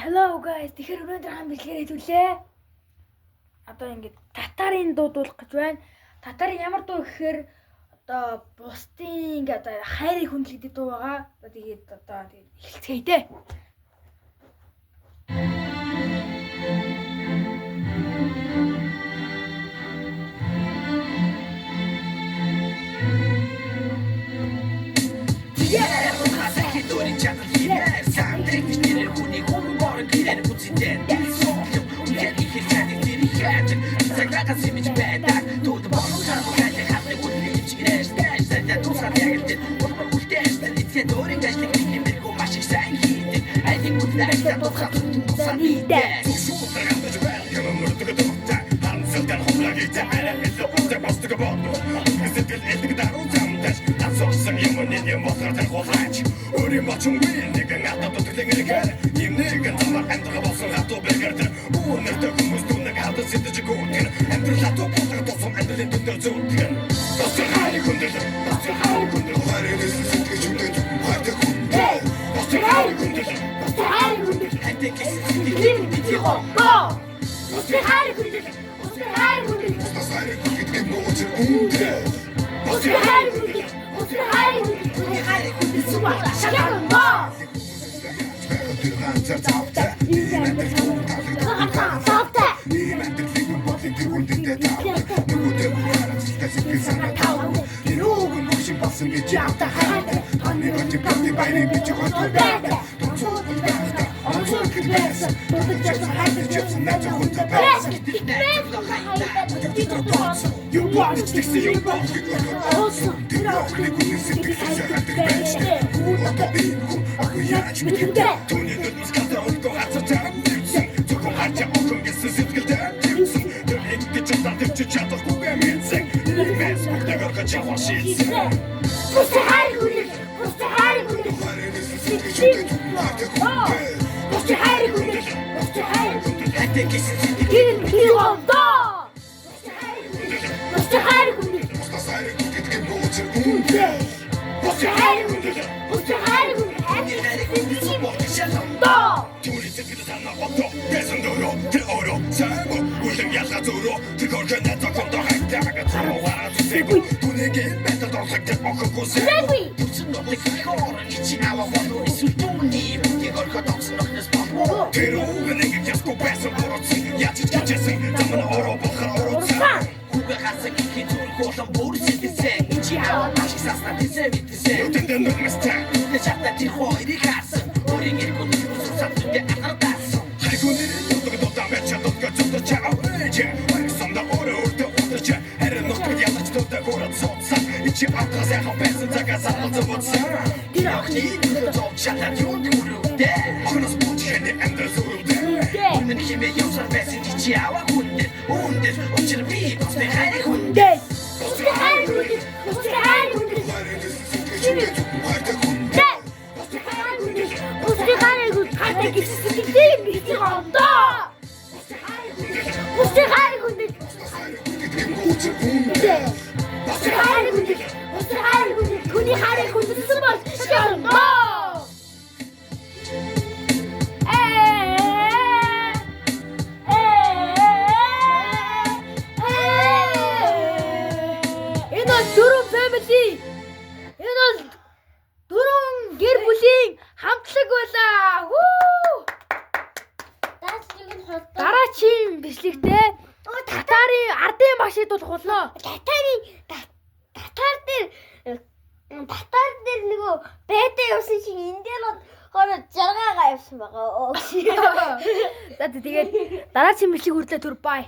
Hello guys. Тэгэхээр өнөөдөр хаан бичлэгээр хэдүүлээ. Одоо ингээд татарын дуу дуулах гэж байна. Татарын ямар дуу гэхээр одоо бусдын ингээд одоо хайрыг хүндлэдэг дуу байгаа. Одоо тэгээд одоо тэгээд эхэлцгээе дээ. Энэ бол дөрвөн family. Энэ бол дөрвөн гэр бүлийн хамтлаг байлаа. Хүү! Дараачийн бичлэгтээ татарын ардын багшид болох болно. Татарын татар дээр нөгөө бэдэ явсан шиг энэ дээр болохоор 60 га явсан байгаа. За тэгээд дараачийн бичлэг хүртлээ түр бай.